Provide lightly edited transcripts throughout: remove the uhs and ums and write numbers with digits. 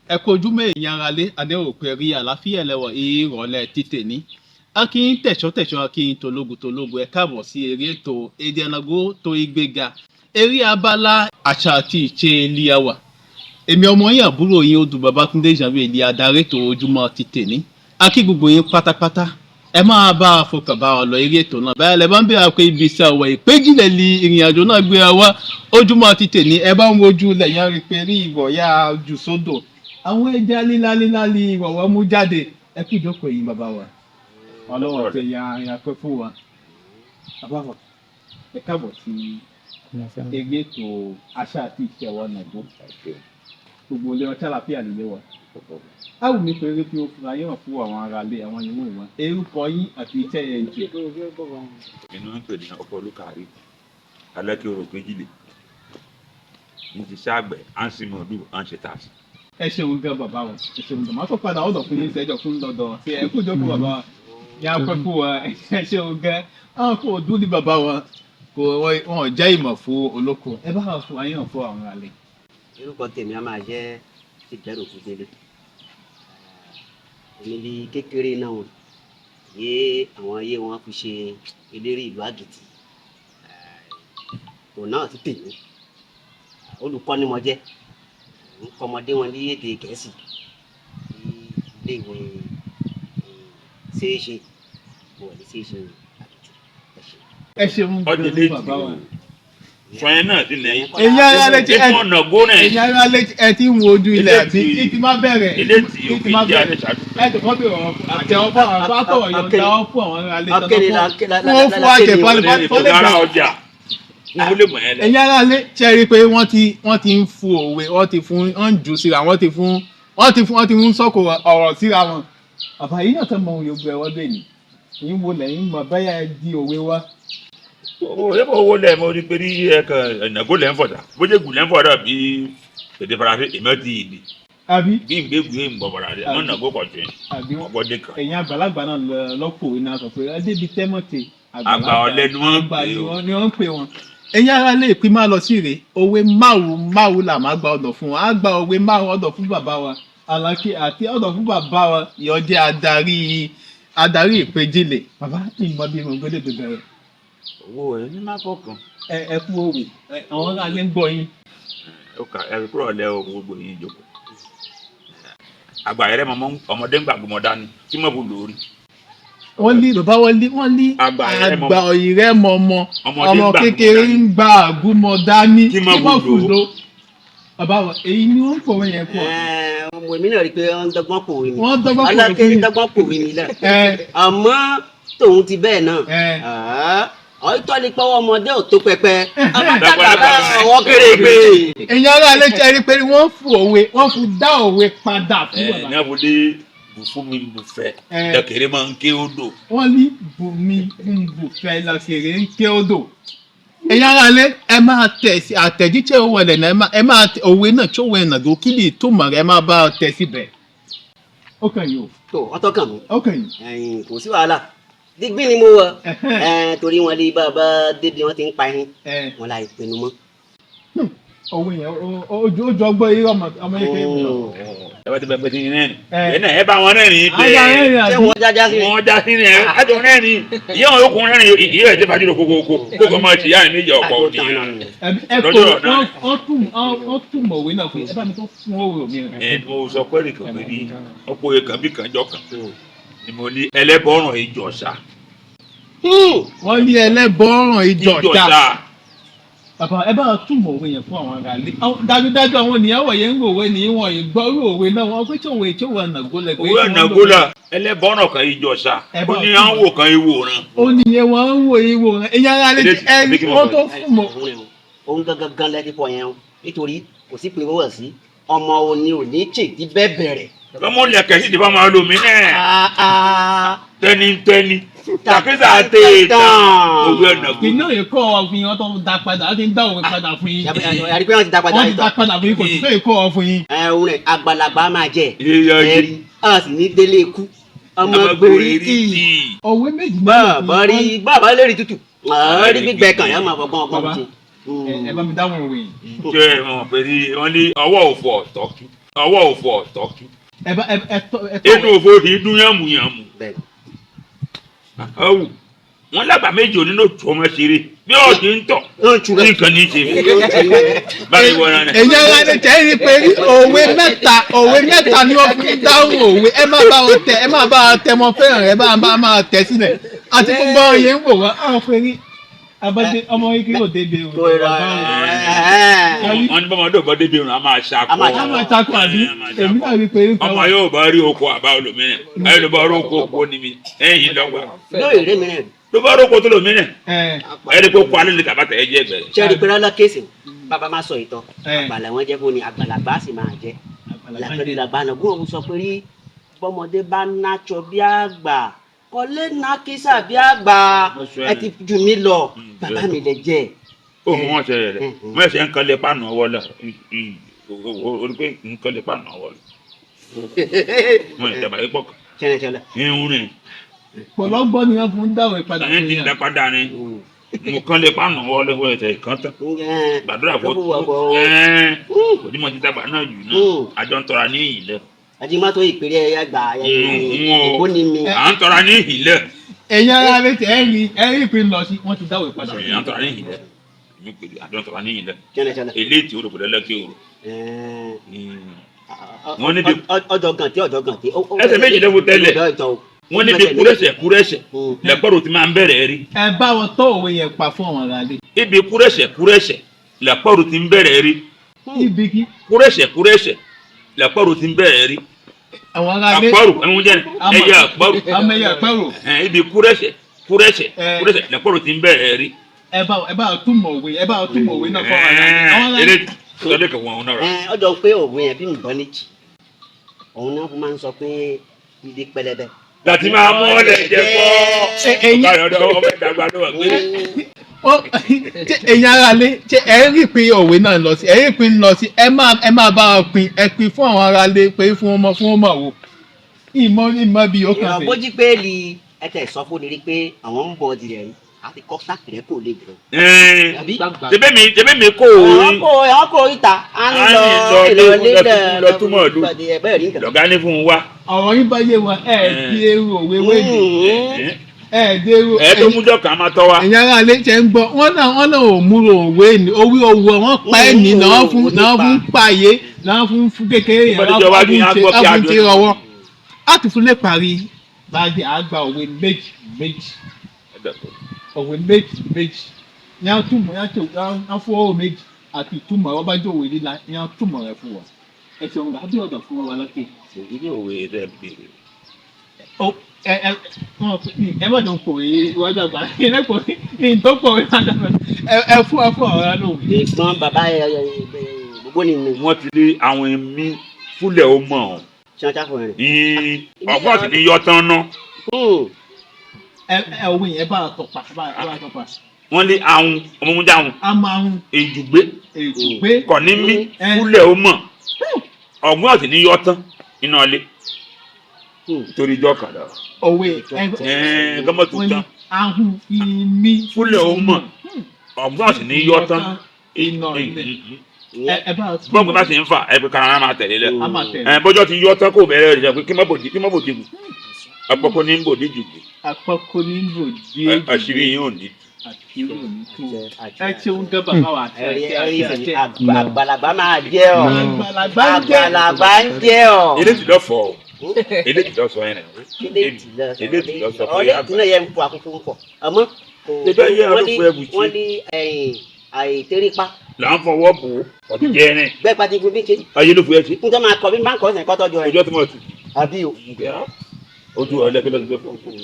Ẹ kú ojúmọ́ èèyàn ara lé adéròpé rí àlàáfíà ẹlẹ́wọ̀ ìrọ̀lẹ́ títẹ̀ ní. A kí yín tẹ̀ṣọ́tẹ̀ṣọ́, a kí yín tológun tológun. Ẹ káàbọ̀ sí eré ètò Èdè Ànàgó tó ìgbéga, eré abala àṣà àti ìṣe liawa. Èmi ọmọ yín, àbúrò yín, Odù Babátúndé Janvier ilé adarí ètò ojúmọ́ títẹ̀ ní. A kí gbogbo yín pátápátá. Ẹ máa bá a fọkàn bá ọ lọ eré ètò náà. Báyìí lẹ bá ń bẹ̀rẹ̀ pé ibi iṣẹ́ ọ̀wọ̀ ìpéjìlẹ̀ li ìrìn àjò náà gbé wa ojúmọ́ títẹ̀ ní. Ẹ bá ń wojú lẹ̀yìn rí pé rí ìwọ̀ yá jù sódò, àwọn ẹja lílá lílá li ìwọ̀wọ́ mú jáde. Ẹ kú ìjókòó yìí, bàbá wa. Ọlọ́wọ́ tẹ ya ya pẹ́ fún wa. Bàbá wa, ẹ káàbọ̀ sí eré ètò àṣà àti ìṣe wa Nàgó. Gbogbo ilé ọtí àlàáfíà nílé wa. A wù mí pé eré tí ó fura yín hàn fún àwọn ará ilé àwọn ìwọ̀n ìwọ̀n orúkọ yín àti iṣẹ́ yẹn jù. Inú ń pè ní ọkọ olùkàrí alẹ́ kí orò péjìlè ní ti ṣàgbẹ̀ à ń sin mọ̀ọ́dù à ń ṣe tààsì. Ẹ ṣeun gan, bàbá wa, ẹ ṣeun gan. Màá tó padà ọ̀dọ̀ fún yín sẹ́jọ̀ fún lọ́dọ̀ ṣe. Ẹ kú jókòó, bàbá wa, ní apẹ́ fún wa. Ẹ ṣeun gan. Àwọn kò dún ní bàbá wa kò wọn jẹ́ ìmọ̀ fún olóko. Ẹ bá wà fún ayé hàn fún àwọn ará ilé. Orúkọ tèmi a máa jẹ́ Ìbẹ̀rù Ògúndélé. Èmi ní kékeré náà wọn yé àwọn ayé wọn fi ṣe eléré ìlú Àgìtì òun náà ti tèmi. Olùkọ́ ni mo jẹ́, ń kọ́mọdé wọn ní èdè Gẹ̀ẹ́sì ní iléèwé ṣeéṣe mo wà ní ṣeéṣe Àgìtì. Ẹ ṣé. Ẹ ṣeun ọdún gan létí bàbá wa. Sọ yẹn náà ti nẹ̀yìn. Èyí ara lè ti ẹ Ètò ọ̀nà gómìnà. Èyí ara lè ẹ ti ń wo ojú ilẹ̀ àti ìtì má bẹ̀rẹ̀. Ilé tí ìtì òkè má jẹ́ bẹ̀rẹ̀. alẹ́ ṣáájú. Ẹ tó kọ́ bí ọ̀rọ̀ àtẹ̀wọ́ fún àwọn àtọ̀wọ̀ yọ̀ǹda wọn fún àwọn ará ilé. Akéde la wọ́n fún àjẹpọ̀ Ọ̀nà ara ọjà wọ́n lè mọ̀ ẹ́ lẹ̀. Ẹ̀yin ará ilé ṣe rí i pé wọ́n ti ń fún òwe, wọ́n ti fún, wọ́n ń jù síra, wọ́n ti fún wọ́n ti ń sọ̀kò ọ̀rọ̀ síra wọn. Bàbá yìí náà tẹ́ mọ ohun yòókù ẹ̀wọ́ bẹ́ẹ̀ ni èyí wo lẹ́yìn mọ̀ bẹ́yà ẹ di òwe wá. Owó ẹ bọ̀ owó lẹ̀ mo rí pé ní ẹ̀kan ẹ̀nàgó lẹ̀ ń fọ̀dà bó jẹ́ gùn lẹ̀ ń fọ̀dà bí èdè Faransé èmi ti ìdè Àbí? Bí n gbé gùn ń bọ̀ bọ̀dà rẹ̀ wọ́n nàgó kọ̀ tún Àbí? Ọgbọ́dé kan. Ẹ̀yin àgbàlagbà náà lọ́pọ̀ òwe náà sọ pé ẹ débi tẹ́mọ̀tì. Àgbà ọ̀lẹ ni wọ́n ń àgbà pè ni o. wọ́n ni wọ́n ń pè wọ́n. Ẹ̀yin ará ilé ìpín máa lọ sí rèé. Òwe márùn márùn là máa gba ọ̀dọ̀ fún wọn. Á gba òwe 5 ọ̀dọ̀ fún bàbá wa Alákè àti ọ̀dọ̀ fún bàbá wa ìyọ́ jẹ́ adarí ìpéjìlè. Bàbá, ìmọ̀ bí mo gbọ́dọ̀ bẹ̀rẹ̀. Owó ẹ ní má fọkàn. Ẹ kú òwe, àwọn ará ilé ń gbọ́ yín. Ó kà ẹ kúrò lẹ o, gbogbo yín jókòó. Àgbà yẹrẹ mọ ọmọdé ń gbàgbọ́ dání tí mo bù lórí. Wọ́n lé bàbá wọn lé wọ́n lé Àgbà ìrẹ́ mọmọ. Àgbà ìrẹ́ mọmọ. Ọmọdé ọmọ ń gbàgbọ́ kékeré dání. ń gba àgúnmọ dání. Kí má bù lò. Lò. Bàbá wa, èyí ni wọ́n ń fọwọ́ yẹn pọ̀. Ọmọ èmi náà rí i pé wọ́n ń dọ́gbọ́n pòwe ni. Wọ́n dọ́gbọ́n pòwe Aláké fún yín. dọ́gbọ́n pòwe ni náà. Ẹ Àmọ́ tòun ti bẹ́ẹ̀ náà. Ẹ. Ọ̀tọ́ ni pọ́wọ́ ọmọdé ò tó pẹpẹ. Àbátàgbà Dàgbàlagbà. ọwọ́ kéré gbé. Ẹ̀yin ará ilé ṣe rí i pé wọ́n fún òwe, wọ́n fún dá òwe padà fún Ẹ bàbá. ní abúlé bù fún mi bù fẹ. Ẹ. Dẹkẹrẹ máa ń ké odò. Wọ́n ní bùnmi ń bùfẹ́ lọ́kẹ̀rẹ̀ ń ké odò. Ẹ̀yin ará ilé, ẹ máa tẹ̀ sí àtẹ̀jíṣẹ́ owó ẹ̀lẹ̀ náà. Ẹ máa òwe náà tí òwe nàgó kí lè tó mọ̀ rẹ̀, ẹ máa bá ọ tẹ̀ síbẹ̀. Ó kàn yín o. Tó ọtọ́ kàn mí. Ó kàn yín. Ẹ̀yin, kò sí wàhálà, digbí ni mo wọ. Ẹ̀ẹ́n, torí wọn lé bàbá débi wọn ti ń pa ẹyin Ẹ wọn láì pinnu mọ́. Òwe yẹn ó jọ gbọ́ irú ọmọ yẹn kékeré lọ. Ẹ bá ti bẹ bẹ ti rẹ́rìn. Ẹ. Ẹ náà ẹ bá wọn rẹ́rìn Àgbà rẹ́rìn Ṣé àbí? wọ́n jájá sí ni? Wọn já sí ni ẹ àjọ rẹ́rìn ìyá wọn yókùn rẹ́rìn ìyá ẹ ti fàájì kókókó kókó máa ṣe ìyá ẹ méjì ọkọ òní. Ẹ kò Lọ́jọ́ náà. Wọ́n tún mọ̀ òwe náà fún yín. Ẹ bá mi tó fún òwe mi rẹ̀. Ẹ mo sọ pé nìkan pé ní ọ̀pọ̀ èèkàn bí kan jọ kan ni mo ní ẹlẹ́bọ̀ràn ìjọsà. Wọ́n ní ẹlẹ́bọ̀ọ́ràn ìjọta. Ìjọsà. Bàbá, ẹ bá túmọ̀ òwe yẹn fún àwọn ará ilé. Dájúdájú àwọn ènìyàn wọ̀nyẹn ń wòwe ní wọn ìgbọ́rú òwe náà wọ́n pé tí òwe tí òwe ànàgó lẹ pé. Òwe ọ̀nàgólà ẹlẹ́bọ̀ràn kan ìjọsà. Ẹ bá ó ní à ń wò kan ìwòran. Ó ní ìyẹn wọ́n ń wo ìwò rẹ̀. Ẹ̀yin ará ilé Eléyìí, ẹ àbí kí mo wọ́n sọ? tó fún mọ́. Òun gangan gan lẹ́ni fọ yẹn o, nítorí kò sí pé wọ́n sí ọmọ òní òní tètè bẹ́ẹ̀ bẹ̀rẹ̀. Lọ́mọ lẹ̀kẹ̀ sí ìdìbò máa lò mí náà. Tẹ́nitẹ́ni tàkísà tèètàn òwe ọ̀nàgó. Iná ìkọ́ ọ fún yín, wọ́n tó dá padà, wọ́n ti ń dá òwe padà fún yín. Yàrá pé wọ́n ti dá padà. Wọ́n ti dá padà fún yín, kò sí pé ìkọ́ ọ fún yín. Ẹ òun rẹ̀ àgbàlagbà máa jẹ. Iye ọjọ́. Ẹ̀rí a sì ní délé ikú ọmọ gbèrè tì. Òwe méjì náà Bàbá rí bàbá lérí tútù rí gbígbẹ kan yà máa fọgbọ́n ọgbọ́n Bàbá. ti. Ẹ bá mi dáhùn òwe yìí. Jẹ́ ẹ mọ̀ pé ní wọ́n ní ọwọ́ òfò ọ̀tọ́kí. Ọwọ́ òfò ọ̀tọ́ kí. Ẹ bá ẹ ẹ tọ́ ẹ tọ́. Inú òfò kì í dún yànmùyànmù. Bẹ́ẹ̀. Ọwù wọn lábàá méjì onínú tó ọmọ ṣeré bí ọ̀dì ń tọ̀ nǹkan ní í ṣe báyìí wọ́n rán. Èyí ara ni tẹ́ rí pé òwe mẹ́ta, òwe mẹ́ta ni wọ́n fi ń dáhùn òwe. Ẹ má bá wọn tẹ, ẹ má bá wọn tẹ mọ fẹ́ràn rẹ, bá máa tẹ sílẹ̀ àti gbogbo ọ̀rọ̀ yẹn ń wò wọ́n àwọn fẹ́ rí abájé ọmọ yìí kí yóò débi Kò òwe rọ. bàbá wọn. Wọn ní bọ́mọdé ò bọ́ débi irun a máa ṣakọ. A máa A máa takò àbí èmi náà rí pé nǹkan Ọmọ yóò bá rí oko àbá olómìnira ẹ ló bá rí oko oko ní mi ẹ̀yìn lọ́gbà Lórí eré mi rẹ̀. ló bá rí oko tó lómìnira ẹ ẹ rí pé kó alẹ́ lè tàbá tẹ̀ ẹ jẹ́ bẹ̀rẹ̀. Sẹ́ẹ̀rì pé lọ́lọ́ kéèsì bàbá máa sọ ìtàn. Ẹ. Àgbàlá wọn jẹ́ fún ni àgbàlagbà sì máa jẹ́. Làpẹ̀lẹ̀ làgbà náà gún òun sọ pé rí bọ́mọdé bá nátsọ bí àgbà kọ́lé ná kísà bí àgbà ẹ ti jù mí lọ bàbá mi lè jẹ́. Ó mú wọn ṣẹlẹ̀ rẹ̀ wọ́n ṣe ń kan lè pàánù ọwọ́ lọ o rí pé ń kan lè pàánù ọwọ́ lọ wọn ì dàbà yìí pọ̀ kàn Ṣẹlẹ̀ ṣẹlẹ̀. ń rìn pọ̀lọ́gbọ́n ni wọ́n fún dáhùn ìpadà ń ti dá padà ni mo kan lè pàánù ọwọ́ lọ wọ́n ṣe ìkan tán gbàdúrà fún kò ní mọ ti dàgbà náà jù náà àjọ ń tọra ní ìlẹ̀. Àjìmọ́tò ìpèrè ẹ̀yà gbà èkó ni mi. À ń tọra ní ìlẹ̀. Ẹ̀yin ara rẹ tẹ ẹ rí ẹ rí ìpín lọ sí wọ́n ti dáhùn ìpadà. À ń tọra ní ìlẹ̀ àjọ ń tọra ní ìlẹ̀. Ṣẹlẹ̀ ṣẹlẹ̀. Eléyìí tí o rò pé lẹ́lẹ́kẹ́ o rò. Wọ́n níbi ọjọ́ gàntí ọjọ́ gàntí. Ẹsẹ̀ méjì ló fún tẹ́lẹ̀. Wọ́n níbi kúrẹ́sẹ̀ kúrẹ́sẹ̀ lẹ́pọ̀rọ̀ tí máa ń bẹ̀rẹ̀ rí. Ẹ bá wọn tọ́ òwe yẹn pa fún àwọn ará ilé. Ibi kúrẹ́sẹ̀ kúrẹ́sẹ̀ lẹ́pọ̀rọ̀ tí ń bẹ̀rẹ̀ rí. Ibi kí Kúrẹ́sẹ̀ kúrẹ́sẹ̀ lẹ́pọ̀rọ̀ tí ń bẹ̀rẹ̀ rí. Àwọn ará ilé. Àpọ̀rù ẹ̀hún jẹ́ ẹyẹ àpọ̀rù. Amẹyẹ àpẹrò. Ibi kúrẹ́sẹ̀ kúrẹ́sẹ̀ kúrẹ́sẹ̀ lẹ́pọ̀rọ̀ tí ń bẹ̀rẹ̀ rí. Ẹ bá wọn túmọ̀ òwe, ẹ bá wọn túmọ̀ òwe náà fún àwọn ará ilé. Àwọn ará ilé. Eré tọ́lé kẹwọ́n náà rà. Ọjọ́ pé òun yẹn bí nǹkan ní jì òun náà fún máa ń sọ pé ilé pẹlẹbẹ. Láti máa mú ọlẹ̀ jẹ fọ́. Ẹ̀yin Ọ̀gá ọ̀dọ́ ọmọ ìdàgbà ló wà pé. Ṣé ẹ̀yin ará ilé, ṣé ẹ rí pé òwe náà lọ sí, ẹ rí pé ń lọ sí, ẹ máa bá wọn pín, ẹ pín fún àwọn ará ilé pé fún ọmọ wò. Ìmọ̀ ìmọ̀ bí ó kàn Ìrọ̀ sí. bójú pé li ẹ tẹ̀ sọ fún ni rí pé àwọn ń bọ̀ tirẹ̀ rí àti kọ́ sákìrẹ́ kò lè bẹ̀rẹ̀. Àbí? Tẹ́bẹ́ mi kò rí. Àwọn kò ìta à ń À ń lọ lọ ìlọlé lọ túmọ̀ ìlú. Bẹ́ẹ̀ rí nǹkan. Lọ̀gá ní fún un wá. Ọ̀rọ̀ yín bá yé wa, ẹ di eru òwe wéèdì. Ẹ di eru. Ẹ tó mújọ kàn máa tọ́ wa. Ẹ̀yin ará ilé ṣe ń gbọ́, wọ́n náà ò múlò òwe ní owó owó wọn pa ẹ̀ ní náà fún náà fún pààyè náà fún fún kékeré yẹn Ìbọn ìjọba ní agbọ́ kí wọ́n fún ti adùn. rọwọ́. A ti fún lè parí báyìí àgbà òwe méjì méjì, òwe méjì méjì ní a túmọ̀ ní a tó ní a fún ọ̀rọ̀ méjì àti ìtumọ̀ ọ̀rọ̀ bá jẹ́ òwe líla ní a túmọ̀ rẹ̀ fún wa. Ẹ ṣeun gbà á bí ọ̀dọ̀ fún wa lọ́kè. Ìdílé òwe rẹ̀ bèrè. Ó ẹ ẹ wọn ẹ má jẹun kòwé iwájú àgbà ẹ kòwé ní tó kòwé iwájú àgbà ẹ fún ẹ fún ọ̀rọ̀ lóhùn. Ìgbọ́n bàbá ẹ gbogbo ni mi. Wọ́n ti lé àwọn ẹ̀mí fúlẹ̀ ó mọ̀ ọ́. Ṣé wọ́n ṣàfihàn rẹ̀? Ọgbọ́n sì ní yọ tán ná. Ẹ ẹ òwe yẹn bá a tọpa bá a tọpa. Wọ́n lé àwọn ọmọmúdá wọn. A máa ń Èjùgbé ètò pé kọ̀ ní mí fúlẹ̀ ó mọ̀. Ọgbọ́n sì ní yọ tán iná ilé. Torí ijọ́ kan lọ. Òwe ẹ Gọ́mọ̀ tó wọ́n ní tán. Ahun ìmí Fúlẹ̀ ó mọ̀. Ọgbọ́n sì ní yọ tán. Iná ilé. Ẹ bá a Bọ́ọ̀gù bá sì ń fà ẹ pé kára máa tẹ̀lé lẹ. A máa tẹ̀lé. Ẹ bọ́jọ́ ti yọ tán kó bẹ̀rẹ̀ rẹ̀ pé kí má bòdì kí má bòdì kù. Àpapọ̀ ní bòdì jù kù. Àpapọ̀ ní bòdì. Àṣírí yín ò ní. Àṣírí ò ní tú. Ẹ ṣeun gẹ́ bàbá wa àti àti àti àti. Àgbàlagbà máa jẹ́ ọ. Àgbàlagbà ń jẹ́. Àgbàlagbà ń jẹ́ ọ. Eléyìí lọ fọ o. Eléyìí lọ sọ yẹn. Eléyìí lọ sọ pé Ọ̀rẹ́ tí náà yẹ ń fọ àkókò ń fọ. Àmọ́ kò Ṣé yẹ ọdún fún ẹbùsí? Wọ́n ní àìtẹ́rípa. Là ń fọwọ́ bò ó ọdún jẹ́ rìn. Bẹ́ẹ̀ pati gun bí ṣe. Ayé ló fi ẹ ṣe. Kúntọ́ máa kọ bí máa ń kọ́ ọ̀sẹ̀ kọ́tọ́jọ rẹ̀. Ọjọ́ tí mo ti. Àbí o. Ojú ọ̀lẹ́ kí ló ti fẹ́ fún.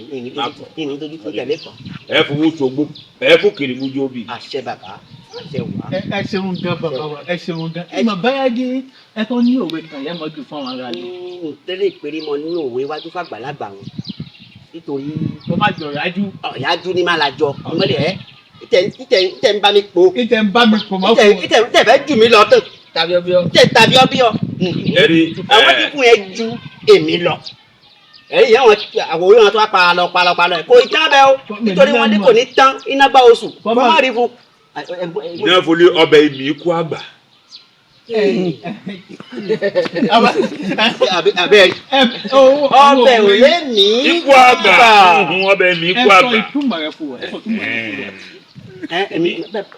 Ìní dojú fún tẹ̀lé kan. Ẹ fowó ṣògbó ẹ fún kìrìmù jó bì. Àṣẹ bàbá àṣẹ wà. Ẹ ṣeun gan bàbá wa, ẹ ṣeun gan. Ẹ mọ̀ báyà gé ẹ tó ní òwe kan yẹn mọ̀ jù fún àwọn ará ilé. Tẹ́lẹ̀ ìpèrè mọ ní òwe wájú fàgbàlagbà wọn. Nítorí. Mo má jọ ọ̀yájú. Ọ̀yájú ni má la jọ. Ìmọ̀lẹ̀ ẹ ìtẹ̀ ń bá mi po. Ìtẹ̀ ń bá mi pò má fún. Ìtẹ̀ fẹ́ jù mí lọ tán. Tàbí ọbíọ. Ìtẹ̀ tàbí ọbíọ. Ẹ̀rí. Àwọn tí fún ẹ ju èmi lọ. Ẹ̀rí yẹn wọn àwọn orí wọn tó wá palọ palọ palọ ẹ̀ kò ì tán bẹ́ẹ̀ o nítorí wọn ní kò ní tán iná gbá oṣù kó má rí fún. Ní wọ́n fọlé ọbẹ̀ ìmì ikú àgbà. Abẹ́ ọbẹ̀ ò lè ní Ikú àgbà. Ọbẹ̀ mi Ẹ ikú sọ àgbà. ìtumọ̀ rẹ̀ fún wa. Ẹ sọ ìtumọ̀ rẹ̀ fún wa. Ẹ èmi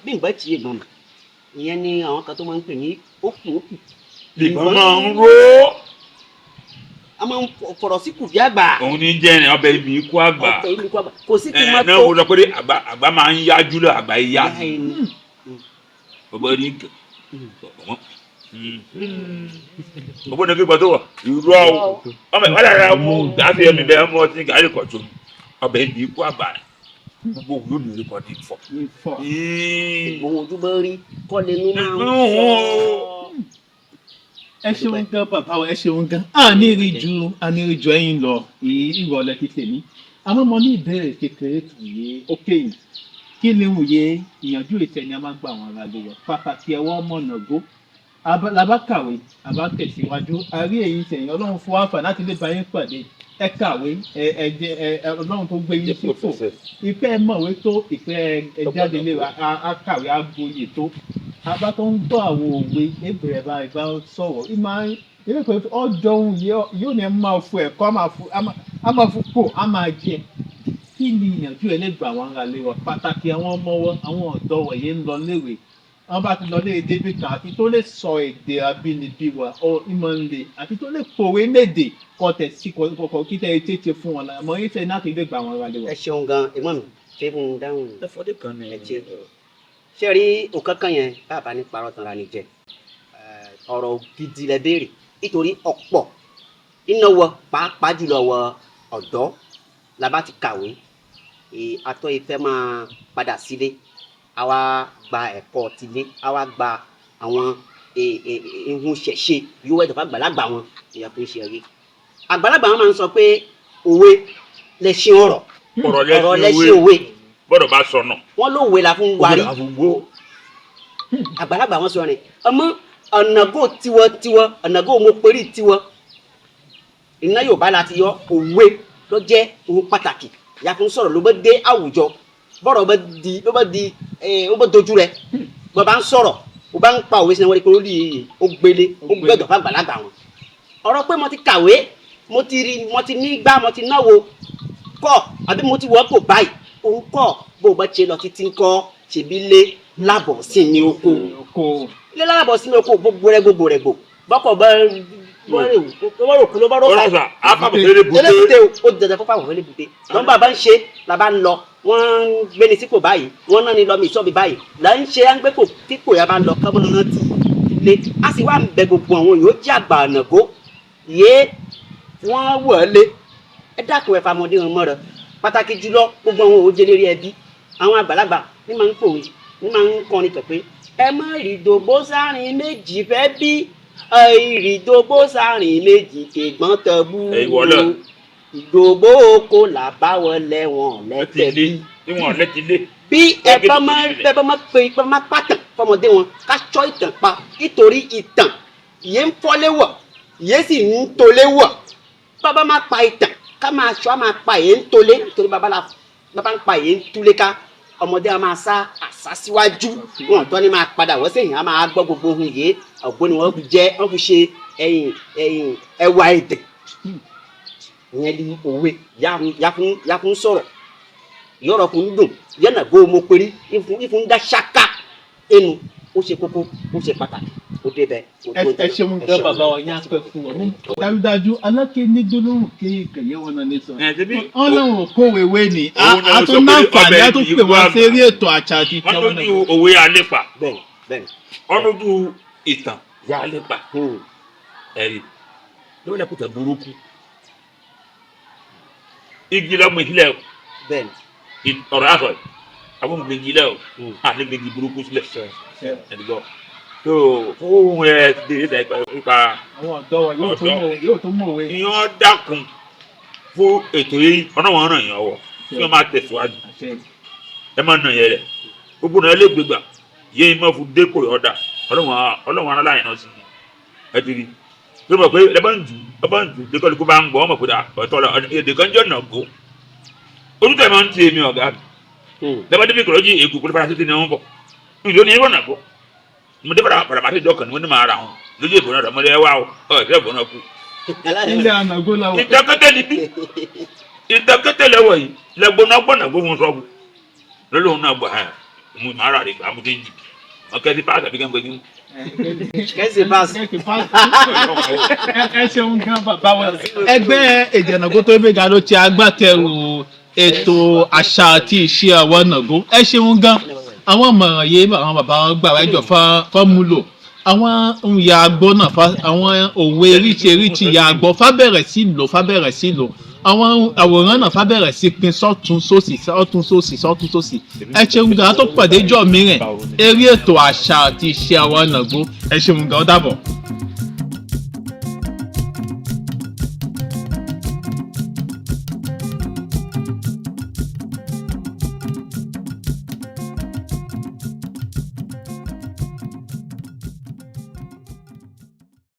bí n bá tiẹ̀ gbọ́n mi, ìyẹn ni àwọn kan tó máa ń pè ní ókù ókù. Ìbọn máa ń ró. A máa ń fọ̀rọ̀ sí kù bí àgbà. Òun ní jẹ́ ẹ̀rìn ọbẹ̀ mi ikú àgbà. Ọbẹ̀ mi ikú àgbà. Kò sí kí n má Ẹ̀ náà tó. mo sọ pé àgbà máa ń yájú lọ, àgbà yá. Ọgbọ́n ní ọgbọ́n ní kíkọ́ tó wọ̀ irọ́ o. Ọmọ ìwádìí ara mú gàáfì ẹ̀mí bẹ́ẹ̀ mú ọtí gàárì kọ̀ tó. Ọbẹ̀ mi ikú àgbà gbogbo yóò ní orí kan ní ìfọ̀. Ìfọ̀. Òun ojú bá rí kọ́lé ní máa ń sọ. Ẹ ṣeun gan bàbá wa, ẹ ṣeun gan. A ní rí ju a ní rí ju ẹ̀yin lọ ìrọ̀lẹ́ ti tèmi. Àmọ́ mo ní ìbéèrè kékeré tó yé ó kéyìn. Kí ni òye ìyànjú ìtẹ̀ ni a máa ń gba àwọn ará ilé wa? Pàtàkì ẹwọ́ mọ̀nàgó. Labá kàwé, àbá tẹ̀síwájú, a rí èyí tẹ̀yìn Ọlọ́run fún wa àǹfààní láti lè bá yín pàdé. Ẹ kàwé, ẹ jẹ ẹ Ọlọ́run tó gbé yín sípò. Ìfẹ́ mọ̀wé tó ìfẹ́ ẹ jáde lé wa, a kàwé, a gboyè tó. Àbá tó ń gbọ́ àwọn òwe ebèrè bá ìbá sọ̀rọ̀. Ìmọ̀ ilé ìpè ọjọ́ òun yóò ní ẹ máa fún ẹ̀kọ́, a máa fún kò, a máa jẹ. Kí ni ìyànjú ẹ lè gbà àwọn ará ilé wa? Pàtàkì àwọn ọmọ wọn, àwọn ọ̀dọ́ wọ̀nyí ń lọ léwe. Wọ́n bá ti lọ lé débi kan àti tó lè sọ èdè abínibí wa, ọ ìmọ̀ ń le àti tó lè pòwe lédè kọ tẹ̀ sí kọ̀ọ̀kan kí tẹ̀ tètè fún wọn. Àmọ́ yín tẹ̀ láti lè gbà àwọn ará ilé wa. Ẹ ṣeun gan, ẹ̀gbọ́n mi, ṣé fún un dáhùn? Ẹfọdé kan ni. Ẹ ṣe. Ṣé rí òkan kan yẹn bàbá ní parọ́ tanra ni jẹ. Ọ̀rọ̀ gidi lẹ béèrè nítorí ọ̀pọ̀ iná wọ pàápàá jùlọ wọ ọ̀dọ́ la bá ti kàwé atọ́ ìfẹ́ máa padà sílé, a wá gba ẹ̀kọ́ tilé, a wá gba àwọn ihun ṣẹ̀ṣe yóò wẹ̀ dọ̀fà àgbàlagbà wọn ìyá fún iṣẹ́ rí. Àgbàlagbà wọn máa ń sọ pé òwe lẹṣin ọ̀rọ̀, ọ̀rọ̀ ọ̀rọ̀ lẹ́sìn lẹṣin òwe òwe. Gbọ́dọ̀ bá sọnù. Wọn lówe la fún warí. Àfúgbó. Àgbàlagbà wọn sọ ni ọmọ ọ̀nàgó tiwọ tiwọ ọ̀nàgó mo perí tiwọ iná Yorùbá la ti yọ òwe ló jẹ́ ohun pàtàkì ìyá fún sọ̀rọ̀ ló bá dé àwùjọ bọ́rọ̀ bá di ló bá di ó bá dojú rẹ bọ́ bá ń sọ̀rọ̀ ó bá ń pa òwe sínú wọn pé ó rí ó gbélé ó gbẹ́dọ̀ fún àgbàlagbà wọn. Ọ̀rọ̀ pé mo ti kàwé, mo ti rí, mo ti ní gbá, mo ti náwó kọ́ àbí mo ti wọ́ kò báyìí òun kọ́ bó o bá ṣe lọ títí ń kọ́ ṣèbí lé lábọ̀ sí ní oko Oko. ilé lábọ̀ sí ní oko gbogbo rẹ gbogbo rẹ gbò bọ́kọ̀ bá bọ́rọ̀ kú ló bọ́rọ̀ Ọ̀rọ̀ sà ápapọ̀ fẹ́lẹ́ bùté. elébùté o, ó di dandan fún fáwọn elébùté lọ́n bá ń ṣe la bá ń lọ wọ́n ń gbé ní sípò báyìí wọ́n náà ní lọ́mí ìṣọ́bi báyìí là ń ṣe à ń gbé kò kíkò ya bá ń lọ kọ́mọ́ náà ti lé a sì wá ń bẹ gbogbo àwọn yóò jẹ́ àgbà ànàgó yé wọ́n wọ̀ ọ́ lé ẹ dákun ẹ famọdé wọn mọ́ra pàtàkì jùlọ gbogbo àwọn òjèlérí ẹbí àwọn àgbàlagbà ní máa ń pòwe ní máa ń kọrin tọ̀ pé ẹ má rìdògbó sárin méjì fẹ́ bí ìrìdògbó sárin méjì kègbọ́n tẹ bú Ẹ ìwọ náà. Ìdògbó oko làbáwọlé wọn Lẹ́tí lẹ́tẹ̀ lé bí níwọ̀n lẹ́tí lé. bí ẹ bá má bẹ bá má pe bá má pàtàn fọmọdé wọn ká sọ ìtàn pa nítorí ìtàn ìyẹn ń fọ́lé wọ̀ ìyẹn sì ń tolé wọ̀ bàbá má pa ìtàn ká máa sọ á máa pa ìyẹn ń tolé nítorí bàbá la bàbá ń pa ìyẹn ń túlé ká ọmọdé a máa sá àṣà síwájú wọn tọ́ ni máa padà wọ́n sẹ́yìn a máa gbọ́ gbogbo ohun yìí ọ̀gbọ́n ni wọ́n fi jẹ́ wọ́n fi ṣe ẹ̀yìn ẹ̀yìn ẹwà èdè ìyẹn ní òwe yakun sọ̀rọ̀ yọ̀rọ̀ kun dùn yànnà bó mo péré ìfun dá ṣáká ẹnu ó ṣe kókó ó ṣe pàtàkì ó débẹ̀ ó tó Ẹ ṣeun gan bàbá wa, yín á pẹ́ fún ọ. Dájúdájú alákè ní gbólóhùn kéèké yẹn wọn náà ní sọ. Ẹ ṣe bí Ọlọ́run kó wéwé ni Òun náà a sọ tún pé náǹfààní a ọbẹ̀ tún yìí pè wọ́n wá sí eré ètò àṣà àti wọ́n ìtẹ́wọ́n lójú náà. òwe àlépa Bẹ́ẹ̀ni bẹ́ẹ̀ni. Wọ́n lójú ìtàn yà àlépa ẹ̀rí lórí ẹ̀kútẹ̀ burúkú igi lọ́mọ ìdílé o. Bẹ́ẹ̀ni. Ọ̀rọ̀ àṣọ yìí àwọn gbèjì lẹ́ o àní gbèjì burúkú sílẹ̀ ẹ̀dùgbọ́ tó fún ẹ ti dé nípa Àwọn ọ̀dọ́ wa yóò tún mọ̀ òwe. Ìyẹn dákun fún ètò yìí ọ̀nà wọn ràn yín ọwọ́ kí wọ́n máa tẹ̀síwájú ẹ máa nà yẹn rẹ̀ gbogbo náà lè gbégbà yé imọ̀ fún dépò ọ̀dà ọlọ́wọ́n aláìní náà sí i ẹ ti rí tó mọ̀ pé ẹ bá ń jù ẹ bá ń jù dékọ́lù kó bá ń gbọ́ ọmọ pé ọ̀tọ̀ èdè kan jẹ́ ọ̀nà gbó ojú tẹ̀ máa ń ti èmi ọ̀gá mi lẹ́bàá débi kọ̀ọ̀lọ́jì ègùn kò lè fara títí ní wọ́n bọ̀ ìlú ní ìwọ̀n nàgbọ́ Mo dé Fàràmàtì ìjọ kan ní mo ní màá ra wọn lójú ìbò náà ọmọdé wá o ọ ìfẹ́ ìbò náà kú. Ilé Ànàgó la wà. Ìtàkété níbí, ìtàkété lẹ́wọ̀ yìí lẹ́gbọ́n gbọ́nà gbóhùn sọ́ọ̀bù lọ́lọ́hún náà gbọ́ ẹ̀ mo máa rà rí gbà mo ti ń jì ọkẹ́ ti pàṣẹ bí kẹ́ńgbẹ́ ní. Kẹ́sì pass. Ẹ ṣeun gan bàbá wa. Ẹgbẹ́ Èdè Ànàgó tó gbéga ló ti agbátẹrù ètò àṣà àti ìṣe àwọn Ànàgó. Ẹ ṣeun gan. Àwọn ìmọ̀ràn yìí àwọn bàbá wa gbà wájọ fọ́múlò. Àwọn ìyá àgbọ̀ náà àwọn òwe eríṣi eríṣi ìyá àgbọ̀ fábẹ̀rẹ̀ sí lò fábẹ̀rẹ̀ sí lò. Àwọn àwòrán náà fábẹ̀rẹ̀ sí pin sọ́tún sósì sọ́tún sósì sọ́tún sósì. Ẹ ṣeun gan tó pàdé jọ mìíràn eré ètò àṣà àti ìṣe àwọn Ànàgó. Ẹ ṣeun gan, ó dàbọ̀.